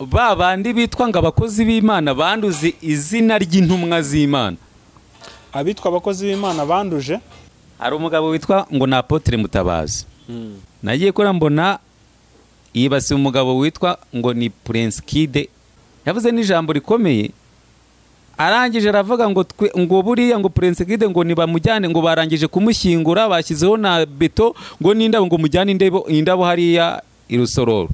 Ba bandi bitwa ngo abakozi b'Imana banduze izina ry'intumwa z'Imana. Abitwa abakozi b'Imana banduje. Hari umugabo witwa ngo ni Apotre Mutabazi. Nagiye kora mbona yibasiye umugabo witwa ngo ni Prince Kid. Yavuze n'ijambo rikomeye. Arangije aravuga ngo ngo buriya ngo Prince Kid ngo nibamujyane ngo barangije kumushyingura bashyizeho na beto ngo n'indabo ngo mujyane indabo hariya irusororo.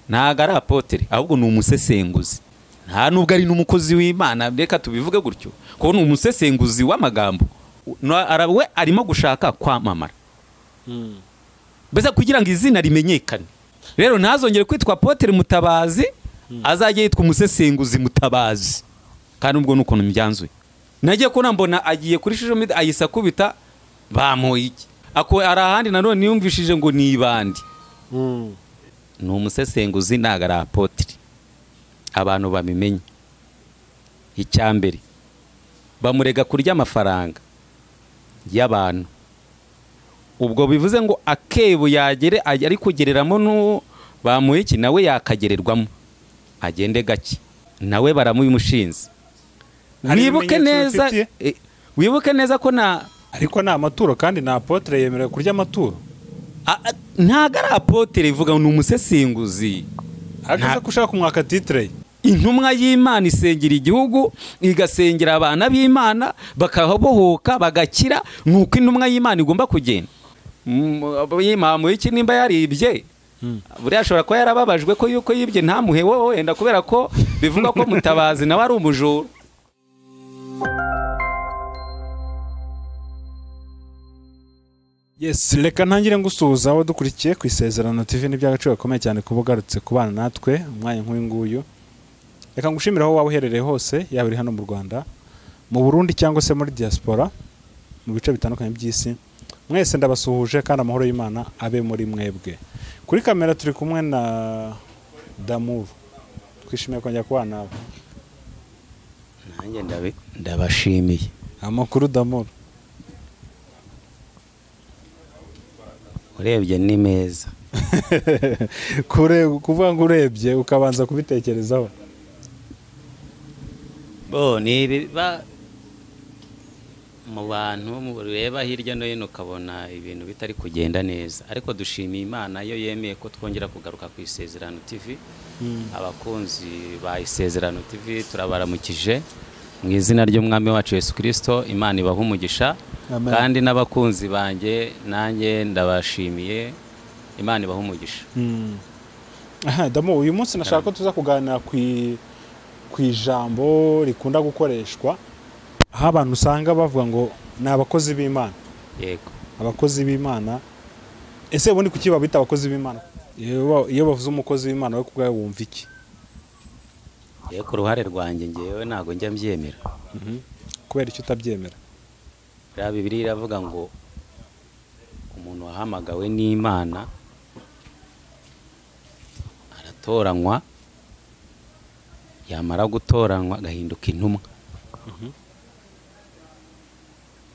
Ntago ari apotre ahubwo ni umusesenguzi. Nta nubwo ari n'umukozi w'Imana, reka tubivuge gutyo. Ko ni umusesenguzi w'amagambo. We arimo gushaka kwamamara. Mbese kugira ngo izina rimenyekane. Rero ntazongere kwitwa Apotre Mutabazi, azajye yitwa umusesenguzi Mutabazi. Kandi ubwo nukuntu mbyanzuye. Nagiye ko nambona agiye kuri social media ayisa kubita bamuye iki. Ako arahandi nanone niyumvishije ngo ni ibandi. Ni umusesenguzi ntago ari apotre. Abantu babimenye. Icyambere bamurega kurya amafaranga y'abantu. Ubwo bivuze ngo akebo yagere ari kugereramo no bamuye iki nawe yakagererwamo. Agende gake. Nawe baramubimushinze. Wibuke neza, wibuke neza ko na ariko na amaturo kandi na apotre yemerewe kurya amaturo. Ntago ari apotre ivuga ni umusesenguzi. Akaza kushaka kumwaka titre. Intumwa y'Imana isengera igihugu, igasengera abana b'Imana bakabohoka bagakira, nuko intumwa y'Imana igomba kugenda. Yimamu iki nimba yaribye buriya ashobora kuba yarababajwe ko yuko yibye ntamuhe wowe wenda kubera ko bivuga ko Mutabazi nawe ari umujura. Yes, reka ntangire ngusuhuza aho dukurikiye ku Isezerano TV. Ni by'agaciro gakomeye cyane kuba ugarutse kubana natwe umwanya nk'uyu nguyu. Reka ngushimire aho waba uherereye hose, yaba uri hano mu Rwanda, mu Burundi cyangwa se muri diaspora, mu bice bitandukanye by'isi. Mwese ndabasuhuje kandi amahoro y'Imana abe muri mwebwe. Kuri kamera turi kumwe na Damuru. Twishimiye kongera kubana nawe. Nanjye ndabashimiye. Amakuru Damuru? Urebye ni meza. Kure kuvuga ngo urebye ukabanza kubitekerezaho. Bo ni biba mu bantu mureba hirya no hino ukabona ibintu bitari kugenda neza, ariko dushimiye Imana yo yemeye ko twongera kugaruka ku Isezerano TV. Abakunzi ba Isezerano TV turabaramukije mu izina ry'Umwami wacu Yesu Kristo. Imana ibahe umugisha. Kandi n'abakunzi banjye nanjye ndabashimiye, Imana ibahe umugisha. Aha Damo, uyu munsi nashaka ko tuza kuganira ku ijambo rikunda gukoreshwa aho abantu usanga bavuga ngo ni abakozi b'Imana. Yego, abakozi b'Imana. Ese ubundi kuki babita abakozi b'Imana? Iyo bavuze umukozi w'Imana we kubwawe wumva iki? Yego, uruhare rwanjye ngewe ntago njya mbyemera. Kubera icyo utabyemera? Bibiliya iravuga ngo umuntu wahamagawe n'Imana aratoranywa, yamara gutoranywa agahinduka intumwa.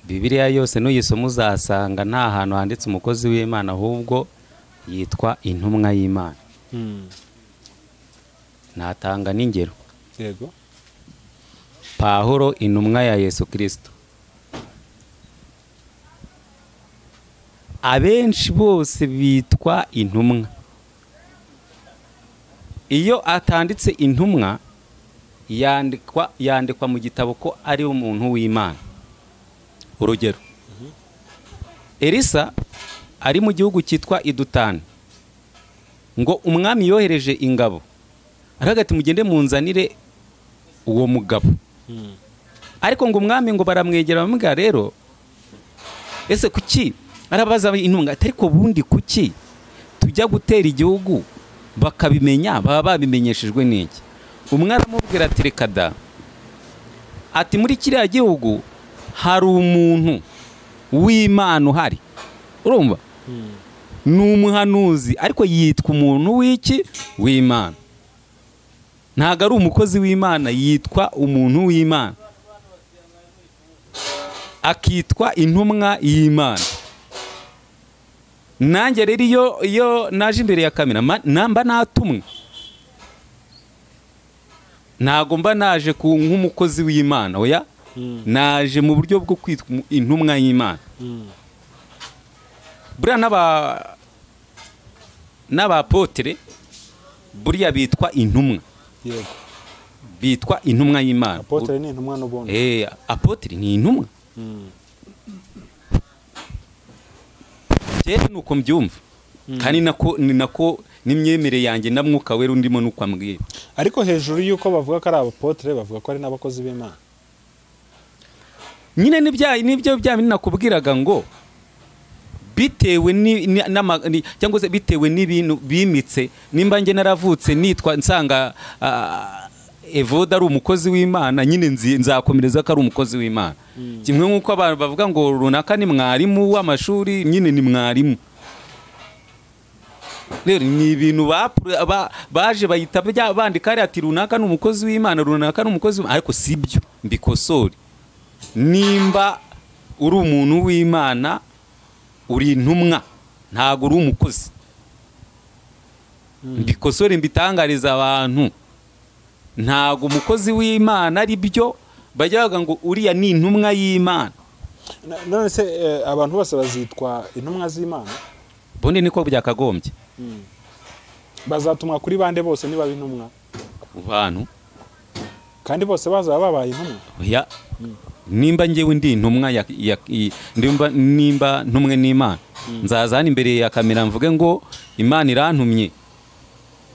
Bibiliya yose nuyisoma uzasanga nta hantu handitse umukozi w'Imana, ahubwo yitwa intumwa y'Imana. Natanga n'ingero. Yego. Pawulo intumwa ya Yesu Kristo. Abenshi bose bitwa intumwa. Iyo atanditse intumwa yandikwa mu gitabo ko ari umuntu w'Imana. Urugero, Elisa ari mu gihugu cyitwa Idutani, ngo umwami yohereje ingabo aragati mugende munzanire uwo mugabo. Ariko ngo umwami ngo baramwegera bamubwira rero ese kuki arabaza intunga ariko bundi kuki tujya gutera igihugu bakabimenya baba babimenyeshejwe n'iki? Umwe aramubwira ati reka da, ati muri kiriya gihugu hari umuntu w'Imana uhari, urumva ni umuhanuzi ariko yitwa umuntu w'iki w'Imana, ntago ari umukozi w'Imana, yitwa umuntu w'Imana, akitwa intumwa y'Imana. Nanjye rero iyo naje imbere ya kamera namba natumwe, Ntago mba naje nk'umukozi w'Imana, oya, naje mu buryo bwo kwitwa intumwa y'Imana. Buriya n'abapotere buriya bitwa intumwa. Yego. Bitwa intumwa y'Imana. Apotre ni intumwa n'ubundi. Apotre ni intumwa. Jewe nuko mbyumva. Kandi nako ni nako n'imyemerere yanjye na Mwuka Wera ndimo nuko ambwira. Ariko hejuru yuko bavuga ko ari abapotre, bavuga ko ari n'abakozi b'Imana. Nyine nibyo bya nakubwiraga ngo bitewe ni cyangwa se bitewe n'ibintu bimitse. Nimba nge naravutse nitwa nsanga Evoda ari umukozi w'Imana, nyine nzakomereza ko ari umukozi w'Imana. Kimwe nk'uko abantu bavuga ngo runaka ni mwarimu w'amashuri, nyine ni mwarimu. Rero ni ibintu baje bayita bandika ati runaka ni umukozi w'Imana, runaka ni umukozi, ariko sibyo, mbikosore. Nimba uri umuntu w'Imana uri intumwa, ntago uri umukozi. Mbikosore, mbitangariza abantu, ntago umukozi w'Imana ari byo bajya bavuga ngo uriya ni intumwa y'Imana. None se abantu bose bazitwa intumwa z'Imana? Bundi niko byakagombye. Bazatumwa kuri bande bose niba intumwa? Ku bantu. Kandi bose bazaba babaye intumwa? Oya. Nimba ngewe ndi intumwa nimba ntumwe n'Imana, nzaza hano imbere ya kamera mvuge ngo Imana irantumye.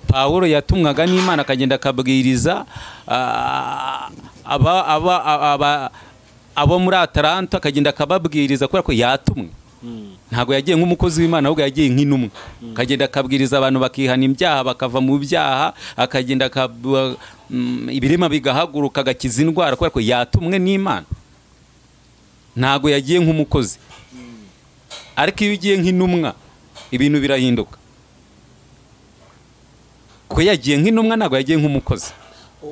Pawulo yatumwaga n'Imana akagenda akabwiriza abo muri Atalanta, akagenda akababwiriza kubera ko yatumwe. Ntago yagiye nk'umukozi w'Imana, ahubwo yagiye nk'intumwa. Akagenda akabwiriza abantu bakihana ibyaha, bakava mu byaha, akagenda ibirema bigahaguruka, agakiza indwara kubera ko yatumwe n'Imana. Ntago yagiye nk'umukozi. Ariko iyo ugiye nk'intumwa ibintu birahinduka. Ko yagiye nk'intumwa, ntago yagiye nk'umukozi.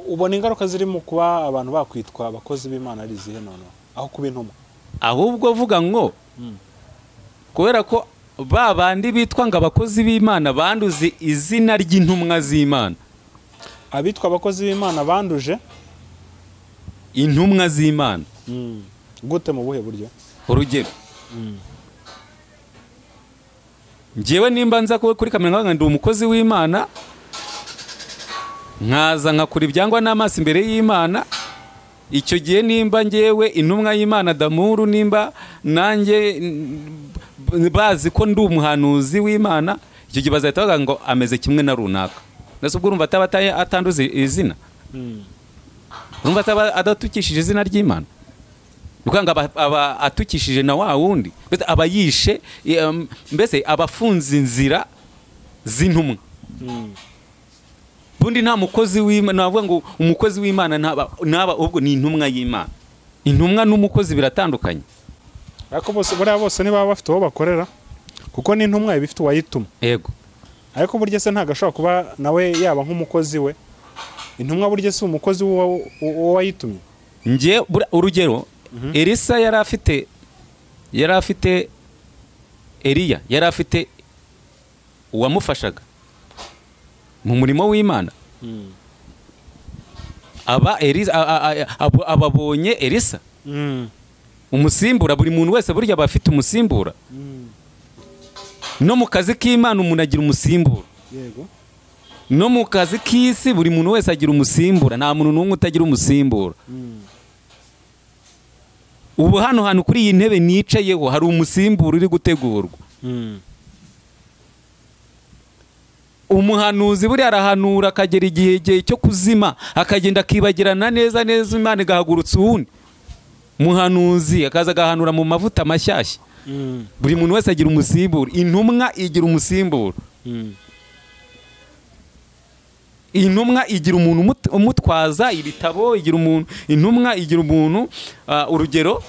Ubona ingaruka ziri mu kuba abantu bakwitwa abakozi b'Imana ari izihe noneho aho kuba intumwa? Ahubwo vuga ngo kubera ko ba bandi bitwa ngo abakozi b'Imana banduze izina ry'intumwa z'Imana. Abitwa abakozi b'Imana banduje intumwa z'Imana. Gute, mu buhe buryo? Urugero, njyewe nimba nza kuri kamera ngo ndi umukozi w'Imana, nkaza nkakura ibyangwa n'amaso imbere y'Imana, icyo gihe nimba ngewe intumwa y'Imana Damuru, nimba nanjye bazi ko ndi umuhanuzi w'Imana, icyo gihe bazahita bavuga ngo ameze kimwe na runaka. Nase ubwo urumva ataba atanduze izina? Urumva ataba adatukishije izina ry'Imana? Ukanga aba atukishije na wa wundi, mbese aba yishe, mbese abafunze inzira z'intumwa. Bundi nta mukozi w'Imana, navuga ngo umukozi w'Imana ntaba, ubwo ni intumwa y'Imana. Intumwa n'umukozi biratandukanye. Ariko bose buriya bose niba bafite uwo bakorera, kuko n'intumwa iba ifite uwayituma. Yego. Ariko burya se ntago ashobora kuba nawe yaba nk'umukozi we. Intumwa burya si umukozi w'uwayitumye. Nge urugero, Elisa yari afite Eliya yari afite uwamufashaga mu murimo w'Imana. Aba Elisa ababonye Elisa umusimbura. Buri muntu wese burya aba afite umusimbura. No mu kazi k'Imana umuntu agira umusimbura. Yego. No mu kazi k'isi buri muntu wese agira umusimbura. Nta muntu n'umwe utagira umusimbura. Ubu hano hantu kuri iyi ntebe nicayeho hari umusimbura uri gutegurwa. Umuhanuzi buriya arahanura akagera igihe cyo kuzima, akagenda akibagirana neza neza, Imana igahagurutsa uwundi muhanuzi akaza agahanura mu mavuta mashyashya. Buri muntu wese agira umusimbura. Intumwa igira umusimbura. Intumwa igira umuntu umutwaza ibitabo, igira umuntu, intumwa igira umuntu. Urugero,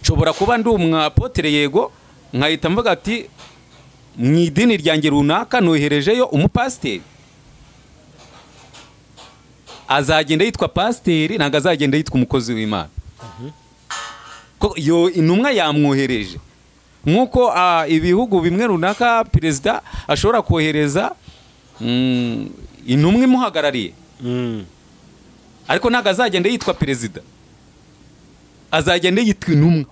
nshobora kuba ndi umwapotere, yego, nkahita mvuga ati mu idini ryanjye runaka noherejeyo umupasiteri, azagenda yitwa pasiteri, ntabwo azagenda yitwa umukozi w'Imana. Yo intumwa yamwohereje. Nk'uko ibihugu bimwe runaka perezida ashobora kohereza intumwa imuhagarariye. Ariko ntabwo azagenda yitwa perezida, azagenda yitwa intumwa.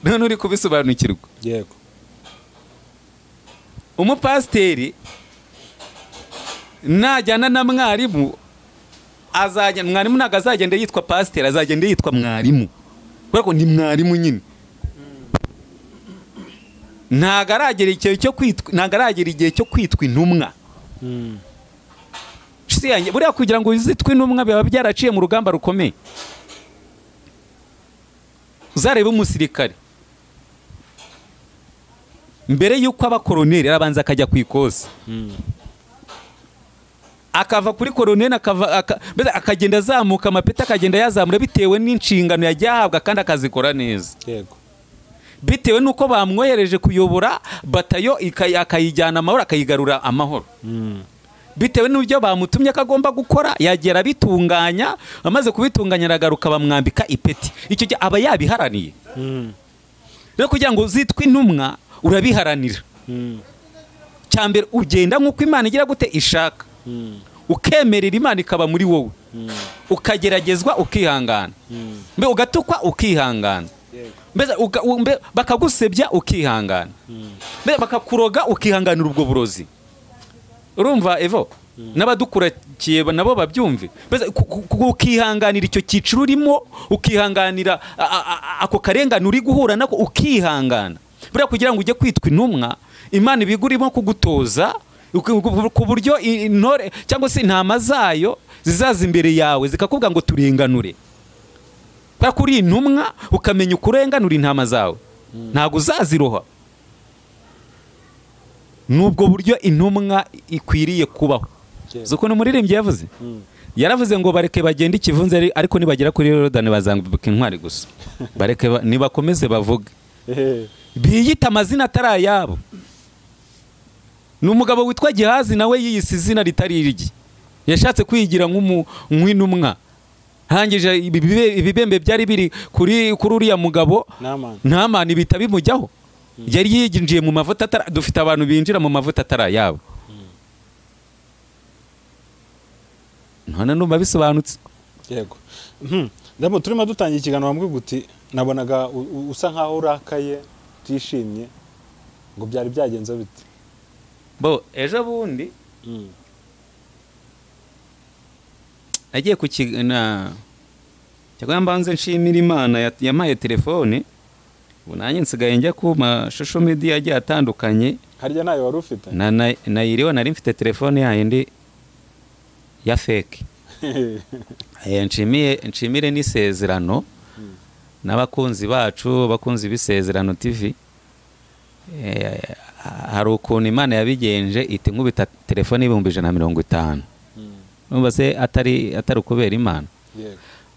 None uri kubisobanukirwa? Yego. Umupasiteri najyana na mwarimu, azajya mwarimu ntabwo azagenda yitwa pasiteri, azagenda yitwa mwarimu, kubera ko ni mwarimu nyine. Ntabwo aragera igihe cyo kwitwa, ntabwo aragera igihe cyo kwitwa intumwa. Buriya kugira ngo uzitwe intumwa biba byaraciye mu rugamba rukomeye. Uzarebe umusirikare mbere y'uko aba koroneri arabanza akajya ku ikosi, akava kuri koroneri akagenda azamuka amapeti, akagenda yazamura bitewe n'inshingano yagiye ahabwa kandi akazikora neza. Yego. Bitewe n'uko bamwohereje kuyobora batayo akayijyana amahoro, akayigarura amahoro. Bitewe n'ibyo bamutumye ko agomba gukora, yagera bitunganya, amaze kubitunganya aragaruka bamwambika ipeti. Icyo gihe aba yabiharaniye. Rero kugira ngo uzitwe intumwa urabiharanira. Cyambere ugenda nk'uko Imana igira gute ishaka, ukemerera Imana ikaba muri wowe, ukageragezwa ukihangana, mbe ugatukwa ukihangana, mbese bakagusebya ukihangana, mbe bakakuroga ukihanganira ubwo burozi. Urumva Evo, n'abadukurakiye nabo babyumve. Mbese ukihanganira icyo cyiciro urimo, ukihanganira ako karengane uri guhura nako, ukihangana. Buriya kugira ngo ujye kwitwa intumwa, Imana ibigurimo kugutoza ku buryo intore cyangwa se intama zayo zizaza imbere yawe zikakubwira ngo turenganure. Kubera ko uri intumwa ukamenya ukurenganura intama zawe, ntabwo uzaziroha. Nubwo buryo intumwa ikwiriye kubaho. Zuko n'umuririmbyi yavuze, yaravuze ngo bareke bagende ikivunze, ariko nibagera kuri Yorodani bazambuka intwari gusa. Bareke nibakomeze bavuge, biyita amazina atari ayabo. Ni umugabo witwa Gihazi nawe yiyise izina ritari irye, yashatse kwigira nk'intumwa. Hangije ibibembe byari biri kuri uriya mugabo Namani bita bimujyaho. Yari yinjiye mu mavuta atari, dufite abantu binjira mu mavuta atari ayabo. None ndumva bisobanutse. Yego. Ndamo turimo dutangira ikiganiro wambwiye uti nabonaga usa nkaho urakaye utishimye, ngo byari byagenze bite? Bo ejo bundi nagiye ku cyangwa mbanze nshimira Imana yamaye telefone. Ubu nanjye nsigaye njya ku ma social media agiye atandukanye. Harya nayo wari ufite? Nayiriwe, nari mfite telefone yindi ya fake. Nshimire n'isezerano n'abakunzi bacu, abakunzi b'Isezerano TV. Hari ukuntu Imana yabigenje iti nkubita telefone 150,000. Numva se atari ukubera Imana.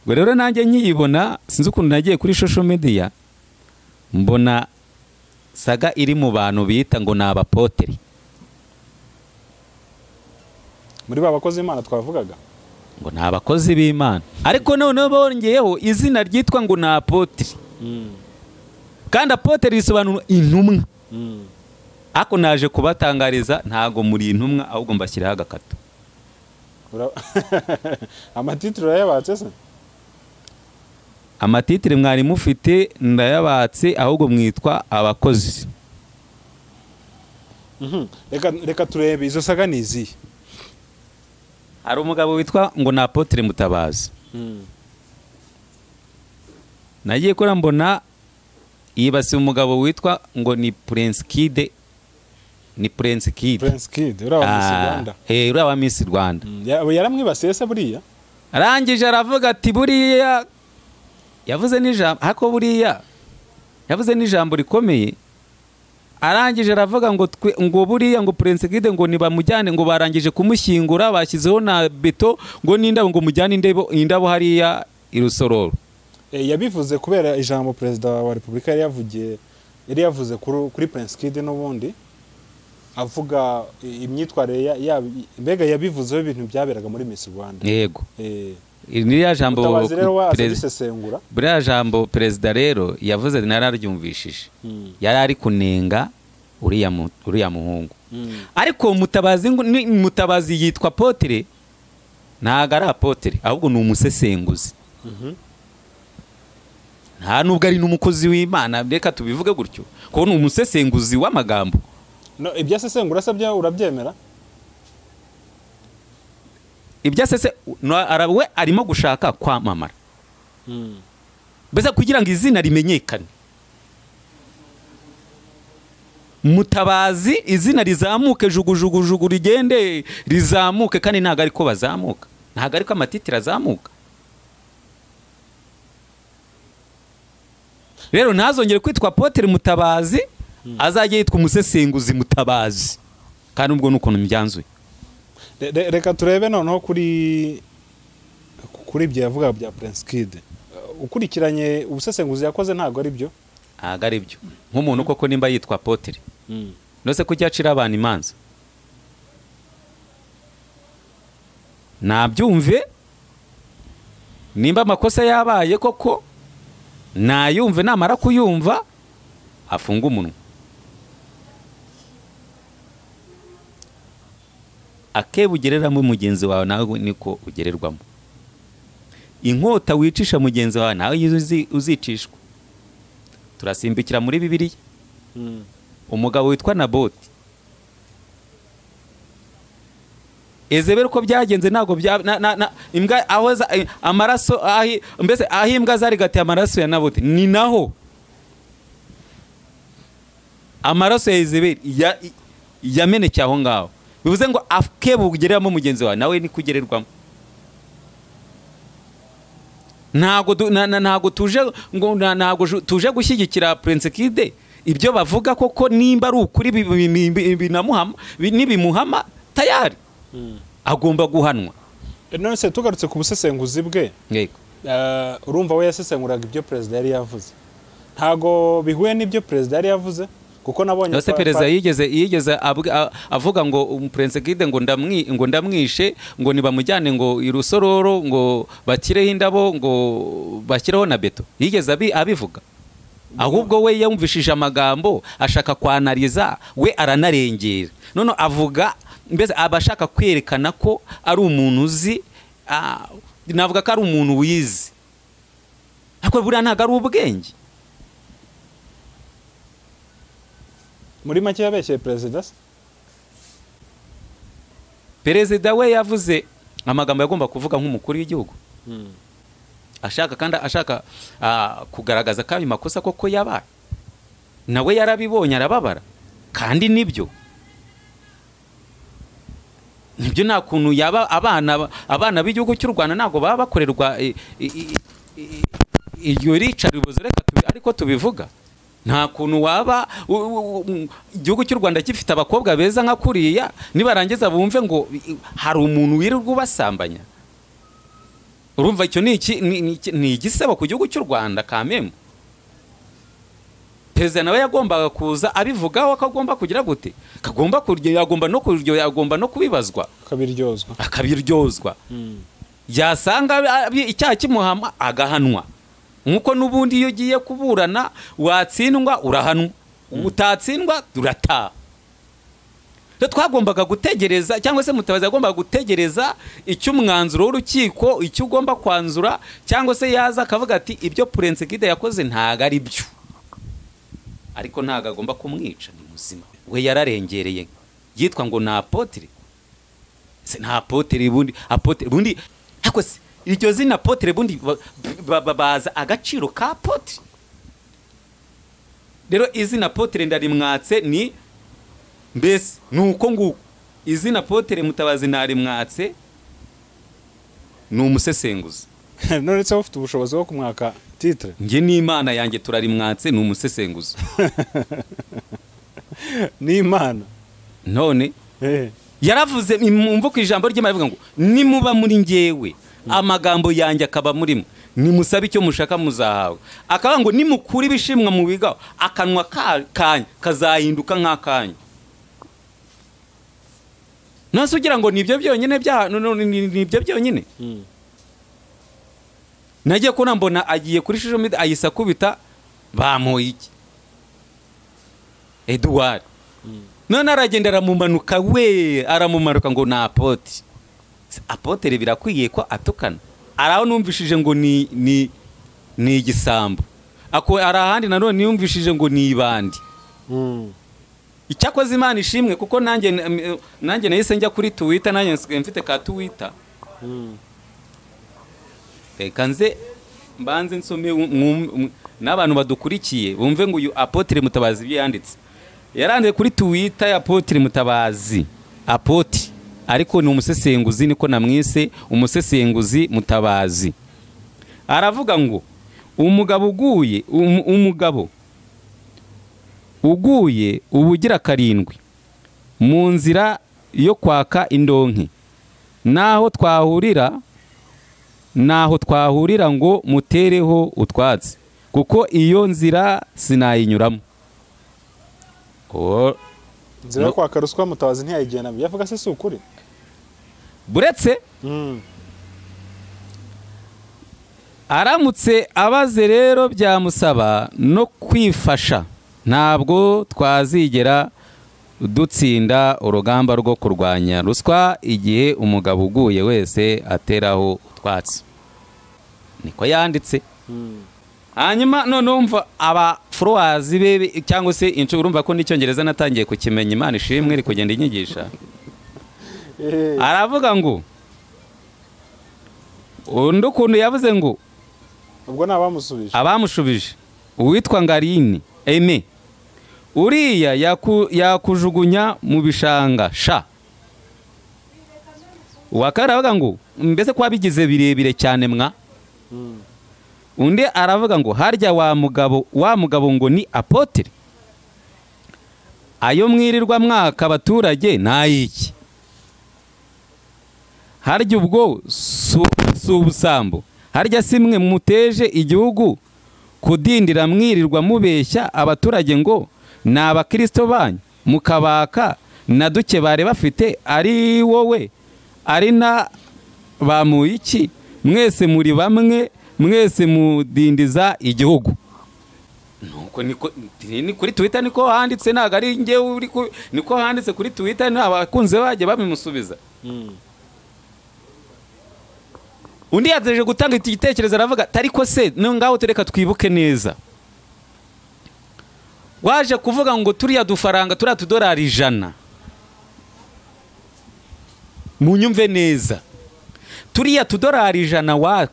Ubwo rero nanjye nkiyibona, sinzi ukuntu nagiye kuri social media mbona saga iri mu bantu bita ngo ni abapoteri. Muri ba bakozi b'Imana twavugaga ngo ni abakozi b'Imana, ariko noneho bongeyeho izina ryitwa ngo ni apoteri. Kandi apoteri risobanura intumwa. Ako naje kubatangariza ntago muri intumwa, ahubwo mbashyiraho agakato. Amatitire urayabatse se? Amatitire mwari mufite ndayabatse, ahubwo mwitwa abakozi. Reka turebe izo saga ni izihe. Hari umugabo witwa ngo ni Apotre Mutabazi. Nagiye kora mbona yibasiye umugabo witwa ngo ni Prince Kid, ni Prince Kid. Prince Kid uriya wa Miss Rwanda. Uriya wa Miss Rwanda. Yaramwibasiye se buriya? Arangije aravuga ati buriya yavuze n'ijambo, hako buriya yavuze n'ijambo rikomeye. Arangije aravuga ngo ngo buriya ngo Prince Kid ngo nibamujyane, ngo barangije kumushyingura bashyizeho na beto, ngo n'indabo, ngo mujyane indabo hariya i Rusororo. Yabivuze kubera ijambo Perezida wa Repubulika yari yavuze kuri Prince Kid n'ubundi avuga imyitwarire ya mbega yabivuzeho ibintu byaberaga muri Miss Rwanda. Yego. Iriya jambo buriya jambo Perezida rero yavuze nararyumvishije. Yari ari kunenga uriya muhungu. Ariko Mutabazi yitwa Apotre Ntago ari apotre, ahubwo ni umusesenguzi. Nta nubwo ari n'umukozi w'Imana, reka tubivuge gutyo, kuko ni umusesenguzi w'amagambo. No, ibyo asesengura se byo urabyemera? Ibyo asese we arimo gushaka kwamamara. Mbese kugira ngo izina rimenyekane. Mutabazi izina rizamuke jugujugujugu rigende rizamuke, kandi ntago ariko bazamuka, ntago ariko amatitira azamuka. Rero ntazongere kwitwa Apotre Mutabazi, azajye yitwa umusesenguzi Mutabazi. Kandi ubwo nukuntu mbyanzuye. Reka turebe noneho kuri ibyo yavuga bya Prince Kid. Ukurikiranye ubusesenguzi yakoze ntago ari byo. Ntago ari byo. Nk'umuntu koko nimba yitwa Apotre. Nose kujya acira abantu imanza. Nabyumve nimba amakosa yabaye koko nayumve, namara kuyumva afunga umunwa. Akebugereramo mugenzi wawe nawe niko ugererwamo. Inkota wicisha mugenzi wawe nawe uzicishwa. Turasimbikira muri Bibiliya. Umugabo witwa Naboti, Ezeberi uko byagenze ntago bya imbwa aho amaraso mbese aho imbwa zarigatiye amaraso ya Naboti ni naho amaraso ya Ezeberi yamenekeye aho ngaho. Bivuze ngo akebugereramo mugenzi wawe nawe niko ugererwamo. Ntago tuje ngo ntago tuje gushyigikira Prince Kid ibyo bavuga koko nimba ari ukuri binamuhama nibimuhama tayari agomba guhanwa. None se tugarutse ku busesenguzi bwe, yego, urumva we yasesenguraga ibyo president yari yavuze, ntago bihuye n'ibyo president yari yavuze, kuko nabonye se perezida yigeze avuga ngo Prince Kid ngo ndamwishe ngo nibamujyane ngo irusororo ngo bakireho indabo ngo bashyireho na beto. Yigeze abivuga? Ahubwo we yumvishije amagambo ashaka kwanariza, we aranarengera. None avuga mbese abashaka kwerekana ko ari umuntu uzi, navuga ko ari umuntu wize, ariko buriya ntago ari ubwenge. Muri make yabeshye perezida. Perezida we yavuze amagambo yagomba kuvuga nk'umukuru w'igihugu, ashaka kandi ashaka kugaragaza ko ayo makosa koko yabaye, nawe yarabibonye arababara, kandi nibyo nta kuntu yaba abana b'igihugu cy'u Rwanda ntago baba bakorerwa iryo ricarubozo, reka ariko tubivuga. Nta kuntu waba igihugu cy'u Rwanda gifite abakobwa beza nka kuriya nibarangiza bumve ngo hari umuntu wirirwa ubasambanya. Urumva icyo ni igisebo ku gihugu cy'u Rwanda kameme. Perezida nawe yagombaga kuza abivugaho ko agomba kugira gute, kagomba kurya, agomba no kurya, agomba no kubibazwa, akabiryozwa. Yasanga icyaha kimuhama agahanwa. Nkuko nubundi iyo ugiye kuburana watsindwa urahanwa, utatsindwa urataha. Twagombaga gutegereza, cyangwa se Mutabazi yagombaga gutegereza icyo umwanzuro w'urukiko icyo ugomba kwanzura, cyangwa se yaza akavuga ati ibyo Prince Kid yakoze ntago ari byo, ariko ntago agomba kumwica, ni muzima. We yararengereye, yitwa ngo na apotre. Se nta apotre bundi, apotre bundi ariko se iryo zina apotre bundi babaza agaciro ka apotre. Rero izina apotre ndarimwatse ni mbese nuko nguko izina Apotre Mutabazi narimwatse ni umusesenguzi. None se ufite ubushobozi bwo kumwaka titre? Nge n'Imana yanjye turarimwatse ni umusesenguzi. N'Imana none yaravuze imvo ku ijambo ry'Imana ivuga ngo nimuba muri ngewe amagambo yanjye akaba murimo, nimusabe icyo mushaka muzahawe. Akaba ngo nimukura ibishimwa mu bigaho akanwa kanyu kazahinduka nk'akanyu. Nase ugira ngo nibyo byonyine bya nibyo byonyine. Nagiye kubona mbona agiye kuri social media ayisa kubita bamuye iki Edouard. None aragenda aramumanuka, we aramumanuka ngo na apoti. Apotre birakwiye ko atukana. Araho numvishije ngo ni igisambo. Ako arahandi nanone numvishije ngo ni ibandi. Icyakoze Imana ishimwe kuko nanjye nahise njya kuri Twitter, nanjye nsigaye mfite ka Twitter. Reka nze mbanze nsome n'abantu badukurikiye bumve ngo uyu Apotre Mutabazi ibyo yanditse. Yaranditse kuri Twitter ya Apotre Mutabazi. Apotre ariko ni umusesenguzi, niko namwise umusesenguzi Mutabazi. Aravuga ngo umugabo uguye umugabo uguye ubugira karindwi mu nzira yo kwaka indonke, naho twahurira ngo mutereho utwatsi, kuko iyo nzira sinayinyuramo. Nzira yo kwaka ruswa Mutabazi ntiyayigenda. Yavuga se si ukuri? Buretse aramutse abaze rero byamusaba no kwifasha, ntabwo twazigera dutsinda urugamba rwo kurwanya ruswa igihe umugabo uguye wese ateraho utwatsi. Niko yanditse. Hanyuma none umva aba followers be cyangwa se incu, urumva ko n'icyongereza natangiye kukimenya, Imana ishimwe iri kugenda inyigisha. Aravuga ngo undi ukuntu yavuze ngo ubwo nabamusubije abamushubije uwitwa Ngarini Aime uriya yakujugunya mu bishanga sha. Wakara aravuga ngo mbese kwa bigize birebire cyane mwa. Undi aravuga ngo harya wa mugabo ngo ni apotre, ayo mwirirwa mwaka abaturage nayiki? Harya ubwo subusambo, harya simwe muteje igihugu kudindira mwirirwa mubeshya abaturage ngo ni abakristo banyu, mukabaka na duke bare bafite, ari wowe ari na bamuyiki, mwese muri bamwe, mwese mudindiza igihugu. Nuko niko ni kuri Twitter niko handitse, ntago ari nge uri niko handitse kuri Twitter, n'abakunze baje babimusubiza. Undi yazeje gutanga igitekerezo aravuga tariko se ngaho tureka twibuke neza. Waje kuvuga ngo turiya dufaranga turiya tudorari 100. Munyumve neza. Turiya tudorari 100 wa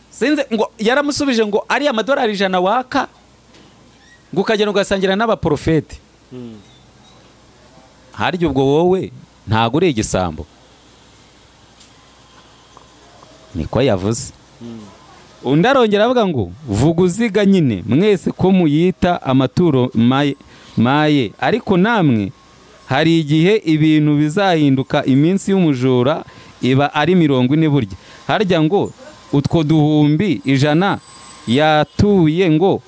sinze ngo yaramusubije ngo ari amadorari 100 waka ngo ukagenda ugasangira n'abaprofete. Harya ubwo wowe ntago uri igisambo. Niko yavuze. Undi arongera avuga ngo vuga uziga nyine mwese ko muyita amaturo maye, ariko namwe hari igihe ibintu bizahinduka, iminsi y'umujura iba ari 40 burya. Harya ngo utwo duhumbi 100 yatuye ngo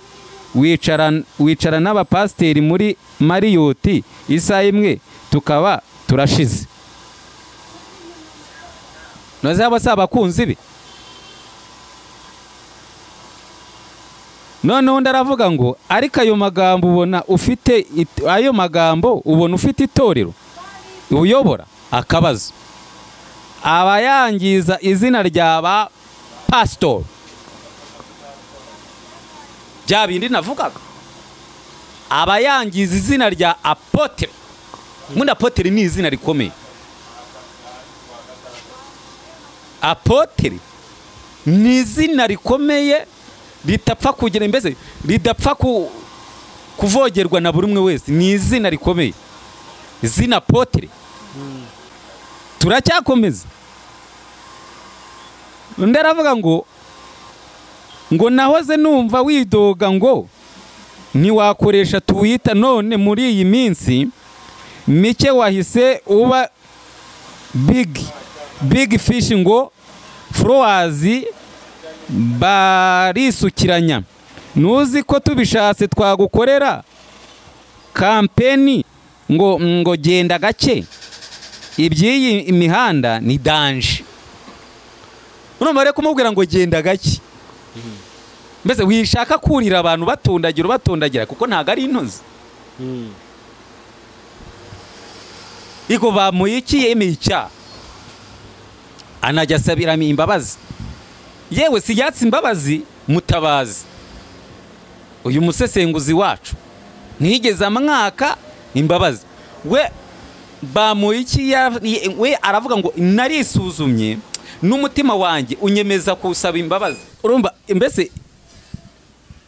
wicara n'abapasteri muri Mariyoti isaha imwe tukaba turashize. Noze aba abakunzi be. None undi aravuga ngo ariko ayo magambo ubona ufite ayo magambo ubona ufite itorero uyobora akabazo, abayangiza izina rya ba pastor, bya bindi navugaga, abayangiza izina rya apotre. Mundi apotre ni izina rikomeye. Apotre ni izina rikomeye ritapfa kugira mbese ridapfa kuvogerwa na buri umwe wese, ni izina rikomeye, izina apotre. Turacyakomeza. Undi aravuga ngo nahoze numva widoga ngo ntiwakoresha Twitter, none muri iyi minsi mike wahise uba big fish ngo followers barisukiranya, nuzi ko tubishatse twagukorera kampeni ngo genda gake, iby'iyi imihanda ni danger. Urumva rero kumubwira ngo genda gake, mbese wishaka kurira abantu batundagira kuko ntago ari intozi. Iko Bamporiki yemeye icyaha anajya asabira imbabazi, yewe si yatse imbabazi Mutabazi uyu musesenguzi wacu ntiyigeze amwaka imbabazi. We Bamporiki we aravuga ngo narisuzumye n'umutima wanjye unyemeza kusaba imbabazi. Urumva mbese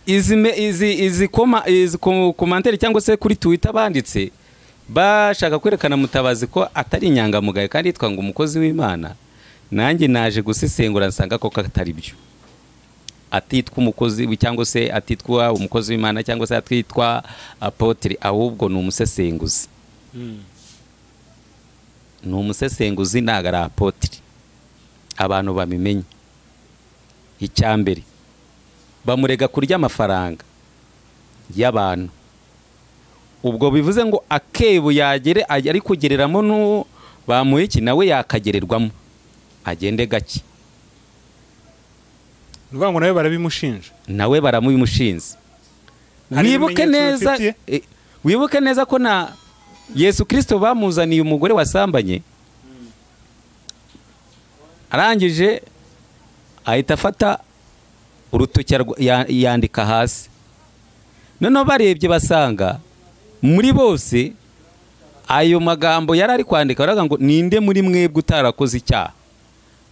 izi commentaire cyangwa se kuri Twitter banditse bashaka kwerekana Mutabazi ko atari inyangamugayo kandi yitwa ngo umukozi w'Imana. Nanjye naje gusesengura nsanga ko katari byo, atitwa umukozi cyangwa se atitwa umukozi w'Imana cyangwa se atitwa apotre, ahubwo ni umusesenguzi. Ni umusesenguzi ntago ari apotre. Abantu babimenye. Icyambere bamurega kurya amafaranga y'abantu, ubwo bivuze ngo akebo yagere ari kugereramo no Bamporiki nawe yakagererwamo agende gake. Nuvuga ngo nawe barabimushinja, nawe baramubimushinze. Wibuke neza, wibuke neza ko na Yesu Kristo bamuzaniye umugore wasambanye, arangije ahita afata urutoki yandika hasi. Noneho barebye basanga muri bose ayo magambo yari ari kwandika, baravuga ngo ninde muri mwebwe utarakoze icyaha?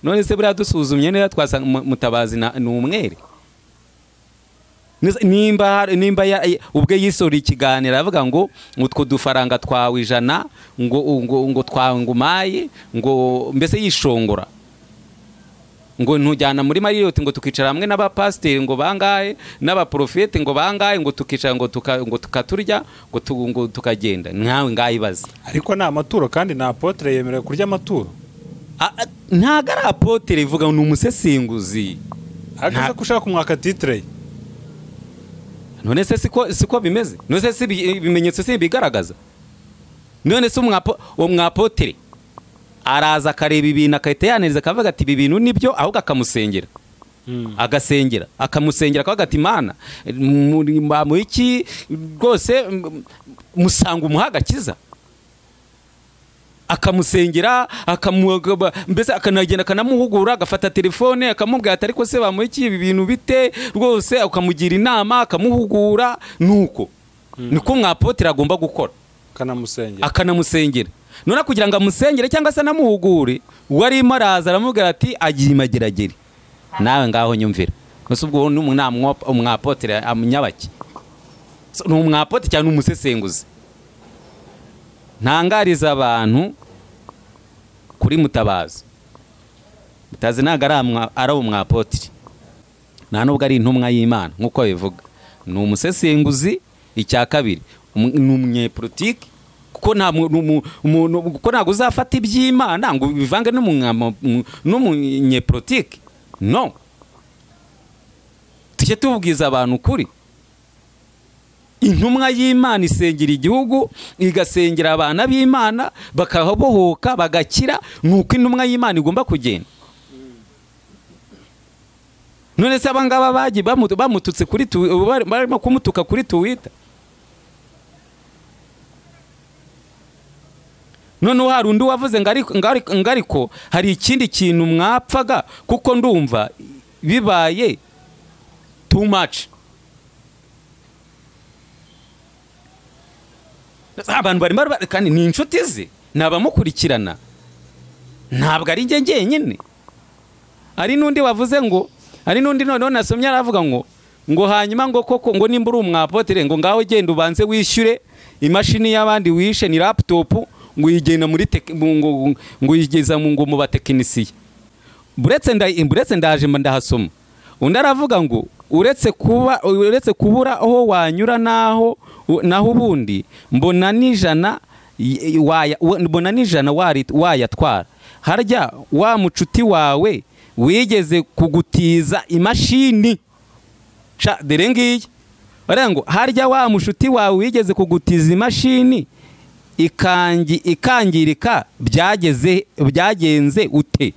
None se buriya dusuzumye neza twasanga Mutabazi ni umwere. Nimba ubwe yisora ikiganiro avuga ngo utwo dufaranga twawe 100 ngo ngo ngo twangumaye, ngo mbese yishongora ngo ntujyana muri Marriott ngo tukicara hamwe n'abapasiteri ngo bangahe n'abaprofete ngo bangahe ngo tukicara ngo tukaturya ngo tukagenda nkawe ngayibaze. Ariko ni amaturo kandi na apotre yemerewe kurya amaturo. Ntago ari apotre, ivuga ni umusesenguzi. Akaza kushaka kumwaka titre. None se siko bimeze? None se ibimenyetso si bigaragaza? None se umwapotre araza akareba ibintu akahita yaniriza akavuga ati ibi bintu nibyo, ahubwo akamusengera. Agasengera, akamusengera akavuga ati Imana Bamporiki rwose musanga umuhagakiza. Akamusengera, mbese akanagenda akanamuhugura, agafata telefone akamubwira ati ariko se Bamporiki ibi bintu bite rwose, akamugira inama akamuhugura. Nuko niko mwapotre agomba gukora, akanamusengera. None kugira ngo amusengere cyangwa se anamuhugure, warimo araza aramubwira ati agiye imageragere nawe ngaho nyumvira. Nose ubwo umwapotre amunyabaki ni umwapotre cyangwa umusesenguzi? Ntangariza abantu kuri Mutabazi. Mutabazi ntago ari umwapotre, nta nubwo ari intumwa y'Imana nkuko bivuga, ni umusesenguzi. Icya kabiri ni umunyepolitike, kuko ntabwo uzafata iby'Imana ngo bivange n'umunyepolitike. No, tujye tubwiza abantu ukuri. Intumwa y'Imana isengera igihugu, igasengera abana b'Imana bakabohoka bagakira, nuko intumwa y'Imana igomba kugenda. None se abangaba bagiye bamututse kuri barimo kumutuka kuri Twitter. None hari undi wavuze ngariko hari ikindi kintu mwapfaga, kuko ndumva bibaye too much. Abantu barimo kandi ni inshuti ze, nabamukurikirana, ntabwo ari njye njyenyine. Hari n'undi wavuze ngo, hari n'undi noneho nasomye aravuga ngo hanyuma ngo koko ngo nimba uri umwapotre ngo ngaho genda ubanze wishyure imashini y'abandi wishe ni laptop, ngo uyigena muri ngo uyigeza mu ngo mu batekinisiye. Buretse ndaje ndahasoma. Undi aravuga ngo uretse kubura aho wanyura naho ubundi mbona n'ijana wayatwara. Harya wa mucuti wawe wigeze kugutiza imashini, sha dere ngiye barango, harya wa mushuti wawe wigeze kugutiza imashini ikangirika byagenze ute?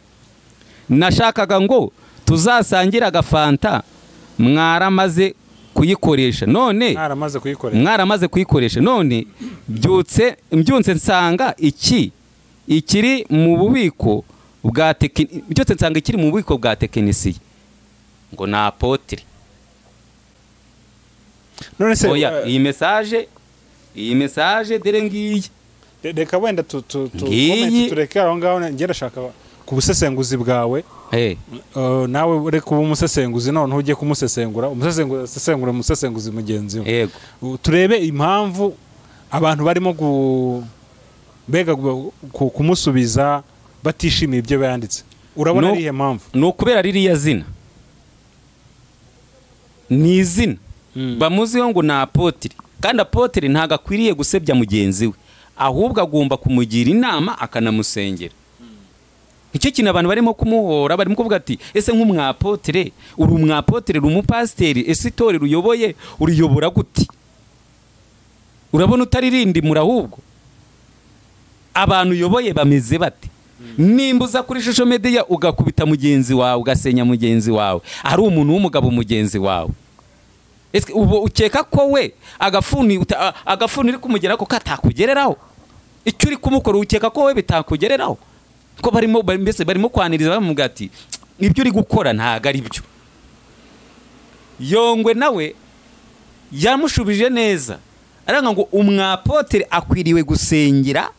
Nashakaga ngo tuzasangira agafanta mwaramaze kuyikoresha, none mwaramaze kuyikoresha, none mbyutse nsanga iki ikiri mu bubiko bwa byose nsanga ikiri mu bubiko bwa tekinisiye ngo ni apotre. None se oya, iyi message dere ngiyi. Reka wenda tu comment tureke aho ngaho, njye ndashaka ku busesenguzi bwawe. Nawe reka uba umusesenguzi none ujye kumusesengura, umusesenguzi asesengura umusesenguzi mugenzi we. Yego. Turebe impamvu abantu barimo mbega kumusubiza batishimiye ibyo bayanditse. Urabona ari iyihe mpamvu? Ni ukubera ririya zina. Ni izina bamuziho ngo ni apotre, kandi apotre ntago akwiriye gusebya mugenzi we, ahubwo agomba kumugira inama akanamusengera. Icyo kintu abantu barimo kumuhora, barimo kuvuga ati ese nk'umwapotre, uri umwapotre, uri umupasiteri, ese itorero uyoboye uriyobora gute? Urabona utaririmbimura, ahubwo abantu uyoboye bameze bate? Nimba uza kuri social media ugakubita mugenzi wawe, ugasenya mugenzi wawe, ari umuntu w'umugabo mugenzi wawe, ese ubu ukeka ko we agafuni uri kumugera ko katakugereraho? Icyo uri kumukora ukeka ko we bitakugereraho? Ko barimo mbese barimo kwaniriza bamubwira ati ibyo uri gukora ntago ari byo. Yongwe nawe yamushubije neza, aranga ngo umwapotre akwiriwe gusengera,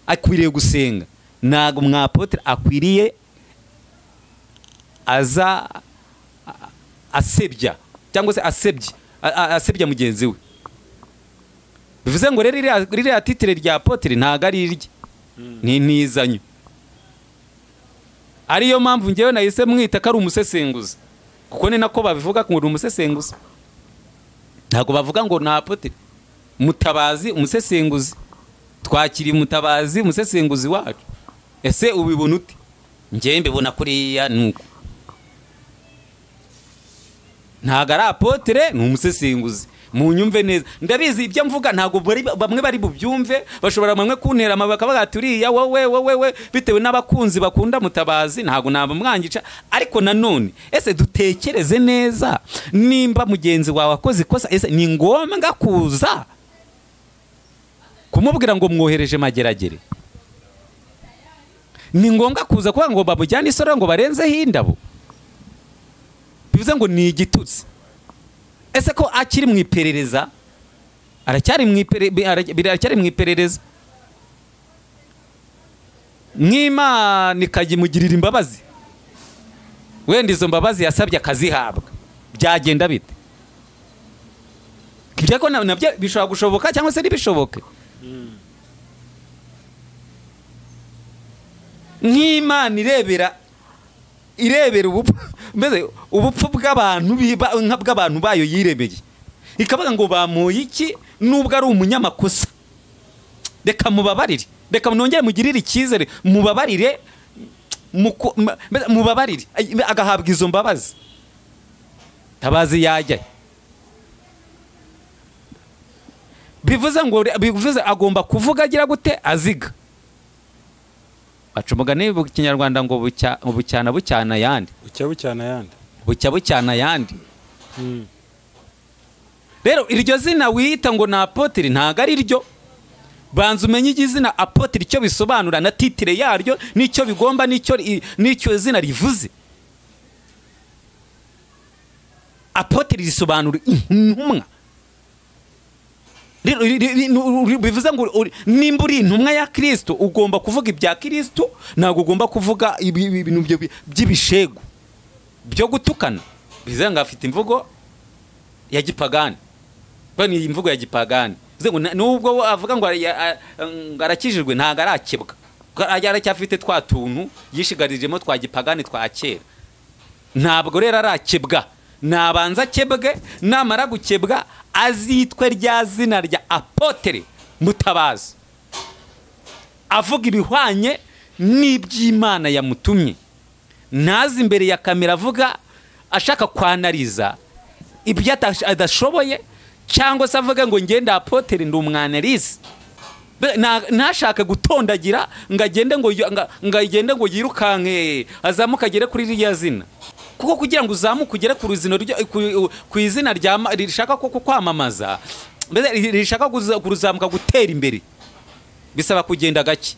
akwiriye gusenga, ntago umwapotre akwiriye aza asebya cyangwa se asebya mugenzi we. Bivuze ngo rero ririya titire rya apotre ntago ari irye, ni ntizanyo. Ariyo mpamvu ngewe nahise mwita ko ari umusesenguzi, kuko ni nako babivuga ngo ni umusesenguzi. Ntago bavuga ngo ni apotre. Mutabazi umusesenguzi, twakiri Mutabazi umusesenguzi wacu. Ese ubibona ute? Ngewe mbibona kuriya nuko ntago ari apotre, ni umusesenguzi. Munyumve neza, ndabizi ibyo mvuga ntago bamwe bari bubyumve, bashobora bamwe kuntera amabuye bakavuga ati uriya wowe wowe we, bitewe n'abakunzi bakunda Mutabazi ntago nabamwangica. Ariko nanone ese dutekereze neza, nimba mugenzi wawe akoze ikosa, ese ni ngombwa kuza kumubwira ngo mwohereje mageragere? Ni ngombwa kuza kuvuga ngo babujyane isoro ngo barenzeho indabo? Bivuze ngo ni igitutsi. Ese ko akiri mu iperereza, aracyari mu iperereza, mw'Imana ikajya imbabazi, wenda izo mbabazi yasabye akazihabwa, byagenda bite? Ibyo ko nabyo bishobora gushoboka cyangwa se ntibishoboke. Nk'Imana irebera ubupfu, mbese ubupfu bw'abantu bw'abantu bayo yiremeye, ikavuga ngo bamuye iki nubwo ari umunyamakosa, reka mubabarire, reka nongere mugirire icyizere, mubabarire, mubabarire, agahabwa izo mbabazi. Tabazi yajya. Bivuze ngo bivuze agomba kuvuga agira gute? Aziga. Baca umugani mu Kinyarwanda ngo bucyana bucyana yandi. Bucya bucyana yandi. Bucya bucyana yandi. Rero iryo zina wita ngo na apotre ntago ari ryo. Banza umenye izina apotre icyo bisobanura na titire yaryo n'icyo bigomba n'icyo zina rivuze. Apotre risobanura intumwa. Bivuze ngo nimba uri intumwa ya Kristo ugomba kuvuga ibya Kristo, ntabwo ugomba kuvuga ibintu by'ibishego byo gutukana. Bivuze ngo afite imvugo ya gipagani, ni imvugo ya gipagani. Bivuze ngo nubwo avuga ngo arakijijwe ntabwo arakebwa, aracyafite twa tuntu yishigarijemo twa gipagani twa kera. Ntabwo rero arakebwa, nabanza akebwe, namara gukebwa azitwe rya zina rya apotre Mutabazi, avuga ibihwanye n'iby'Imana yamutumye. Ntazi imbere ya kamera avuga ashaka kwanariza ibyo adashoboye, cyangwa se avuga ngo ngenda apotre ndi umwanarizi. Ntashaka gutondagira ngo agende ngo yirukanke azamuka agere kuri ririya zina. Kuko kugira ngo uzamuke ugere ku ruzino ku izina rishaka ko kwamamaza, mbese rishaka kuruzamuka gutera imbere, bisaba kugenda gake.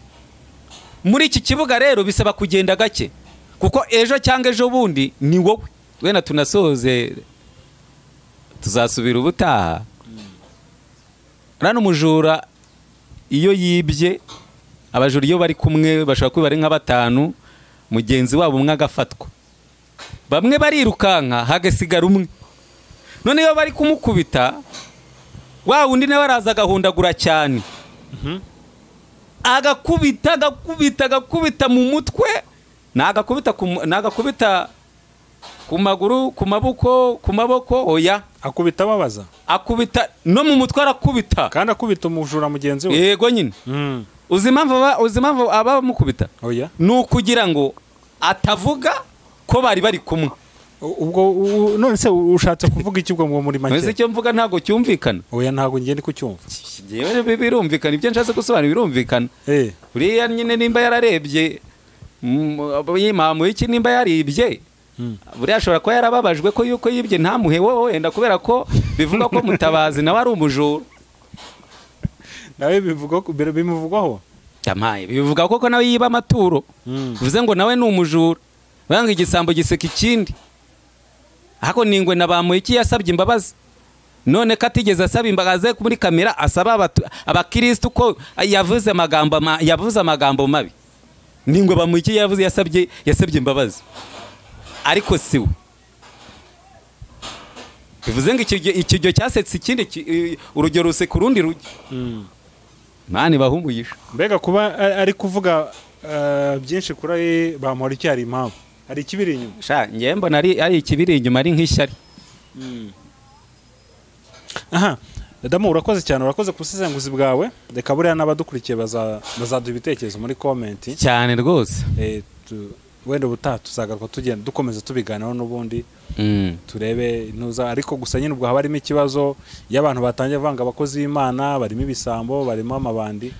Muri iki kibuga rero bisaba kugenda gake, kuko ejo cyangwa ejo bundi ni wowe. Wenda tunasoze, tuzasubira ubutaha. Rano umujura iyo yibye, abajura iyo bari kumwe bashobora kuba ari nka batanu, mugenzi wabo umwe agafatwa, bamwe barirukanka hagasigara umwe. None iyo bari kumukubita wa wundi nawe araza agahundagura cyane, agakubita agakubita agakubita mu mutwe, nagakubita ku maguru, ku maboko, ku maboko, oya akubita ababaza, akubita no mu mutwe arakubita, kandi akubita umujura mugenzi we. Yego nyine. Uzi impamvu abamukubita? Oya, ni ukugira ngo atavuga ko bari bari kumwe. Ubwo none se ushatse kuvuga iki ubwo ngo muri make? None se icyo mvuga ntago cyumvikana? Oya, ntago ngiye ndi kucyumva. Ngewe birumvikana, ibyo nshatse gusobanura birumvikana. Uriya nyine nimba yararebye yimamu iki, nimba yaribye, buriya ashobora kuba yarababajwe ko yuko yibye ntamuhe wowe, wenda kubera ko bivuga ko Mutabazi nawe ari umujura. Nawe bivuga ko bimuvugwaho? Tamaye bivuga ko nawe yiba amaturo. Bivuze ngo nawe ni umujura. Banga igisambo giseka ikindi. Hako ningwe na Bamuhiki yasabye imbabazi. None katigeze asaba imbabazi muri kamera, asaba abakristo ko yavuze amagambo yavuze amagambo mabi. Ningwe Bamuhiki yavuze yasabye imbabazi. Ariko siwe. Bivuze ngo ikijyo cyasetse ikindi, urugero ruseka urundi rujya. Mani bahumuyisha. Mbega kuba ari kuvuga byinshi kuri Bamuhiki hari impamvu. Hari ikibiri inyuma. Sha ngiye mbona ari ikibiri inyuma, ari nk'ishyari. Aha, Adamu urakoze cyane, urakoze kubusesenguzi bwawe. Reka buriya n'abadukurikiye bazaduha ibitekerezo muri comment. Cyane rwose. Wenda ubutaha tuzagaruka tugenda dukomeza tubiganiraho n'ubundi, turebe intuza. Ariko gusa nyine ubwo haba harimo ikibazo y'abantu batangiye vanga abakozi b'Imana, barimo ibisambo, barimo amabandi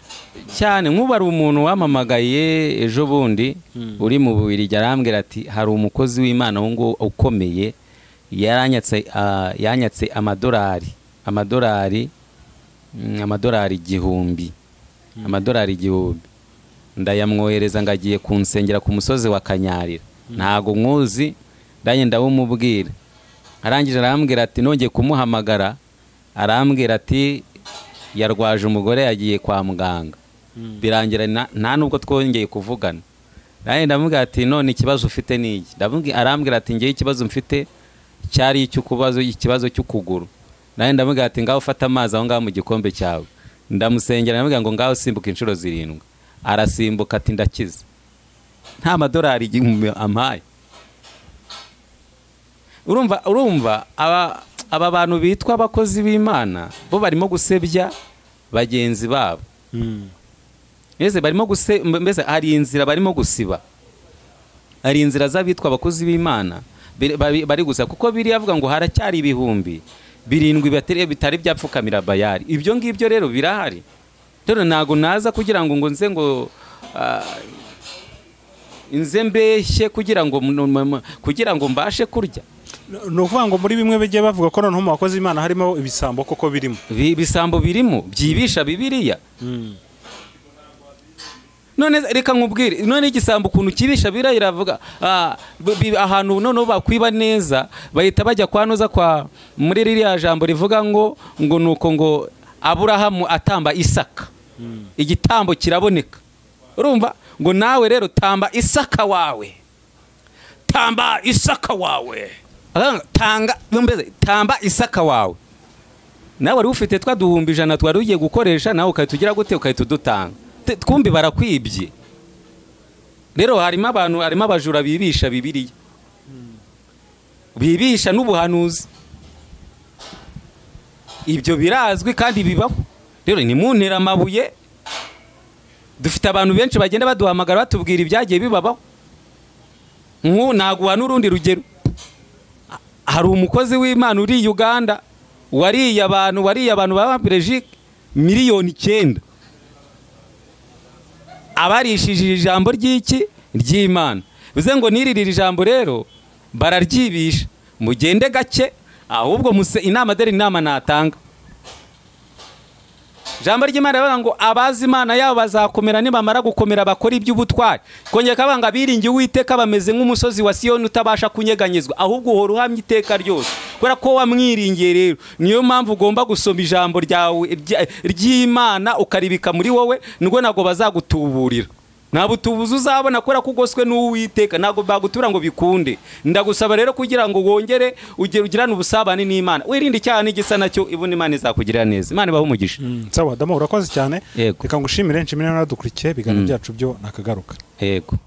cyane. Nk'ubu ari umuntu wamamagaye ejo bundi uri mu Bubiligi, arambwira ati hari umukozi w'Imana ngo ukomeye yanyatse amadolari 1000, amadolari 1000, ndayamwohereza ngagiye kunsengera ku musozi wa Kanyarira. Ntago nkuzi, ndanye ndawumubwira. Arangije arambwira ati nongeye kumuhamagara, arambwira ati yarwaje umugore yagiye kwa muganga. Birangira nta nubwo twongeye kuvugana. Ndanye ndamubwira ati none ikibazo ufite ni iki? Ndamubwira, arambwira ati ngiye ikibazo mfite cyari icy'ukubazo, ikibazo cy'ukuguru. Ndanye ndamubwira ati ngaho ufata amazi aho ngaho mu gikombe cyawe. Ndamusengera ndamubwira ngo ngaho simbuka inshuro 7. Arasimbuka ati ndakize. Nta madolari 1000 ampaye. Urumva aba bantu bitwa abakozi b'Imana bo barimo gusebya bagenzi babo. Mbese barimo mbese hari inzira barimo gusiba. Hari inzira z'abitwa abakozi b'Imana bari gusa, kuko biri avuga ngo haracyari 7,000 bitari byapfukamira Bayali. Ibyo ngibyo rero birahari. Rero ntago naza kugira ngo nze ngo inze mbeshye kugira ngo mbashe kurya. Ni ukuvuga ngo muri bimwe bijye bavuga ko noneho mu bakozi b'Imana harimo ibisambo koko birimo. Ibisambo birimo byibisha Bibiliya. None reka nkubwire, none igisambo ukuntu kibisha Bibiliya iravuga ahantu noneho bakwiba neza bahita bajya kwanoza kwa muri ririya jambo rivuga ngo nuko ngo Aburahamu atamba Isaka, igitambo kiraboneka. Urumva ngo nawe rero tamba Isaka wawe, tamba Isaka wawe, tanga mbese tamba Isaka wawe. Nawe wari ufite twa 100,000 twari ugiye gukoresha, nawe ukahita gute ukahita udutanga. Twumbi barakwibye. Rero harimo abantu, harimo abajura bibisha Bibiliya, bibisha n'ubuhanuzi. Ibyo birazwi kandi bibaho. Rero ni muntera amabuye. Dufite abantu benshi bagenda baduhamagara batubwira ibyagiye bibabaho. Nk'ubu naguha n'urundi rugero. Hari umukozi w'Imana uri Uganda wariye abantu baba Belgique miliyoni 9. Abarishije ijambo ry'iki ry'Imana. Bivuze ngo niririra ijambo rero bararyibisha. Mugende gake, ahubwo muse inama dere inama natanga. Ijambo ry'Imana rivuga ngo abazi Imana yabo bazakomera, nibamara gukomera bakora iby'ubutwari. Kongera kavuga ngo abiringiye Uwiteka bameze nk'umusozi wa Siyoni utabasha kunyeganyezwa, ahubwo uhora uhamye iteka ryose. Kubera ko wamwiringiye rero, niyo mpamvu ugomba gusoma ijambo ryawe ry'Imana ukaribika muri wowe, nubwo ntabwo bazagutuburira. Nta butubuzi uzabona kubera ko ugoswe n'Uwiteka, ntabwo bagutura ngo bikunde. Ndagusaba rero kugira ngo wongere ugirane ubusabane n'Imana, wirinde icyaha n'igisa nacyo, ibone Imana izakugirira neza. Imana ibahe umugisha. Sawa Damo, urakoze cyane. Yego. Reka ngushimire, nshimire n'abadukurikiye, ibiganiro byacu byo nakagaruka. Yego.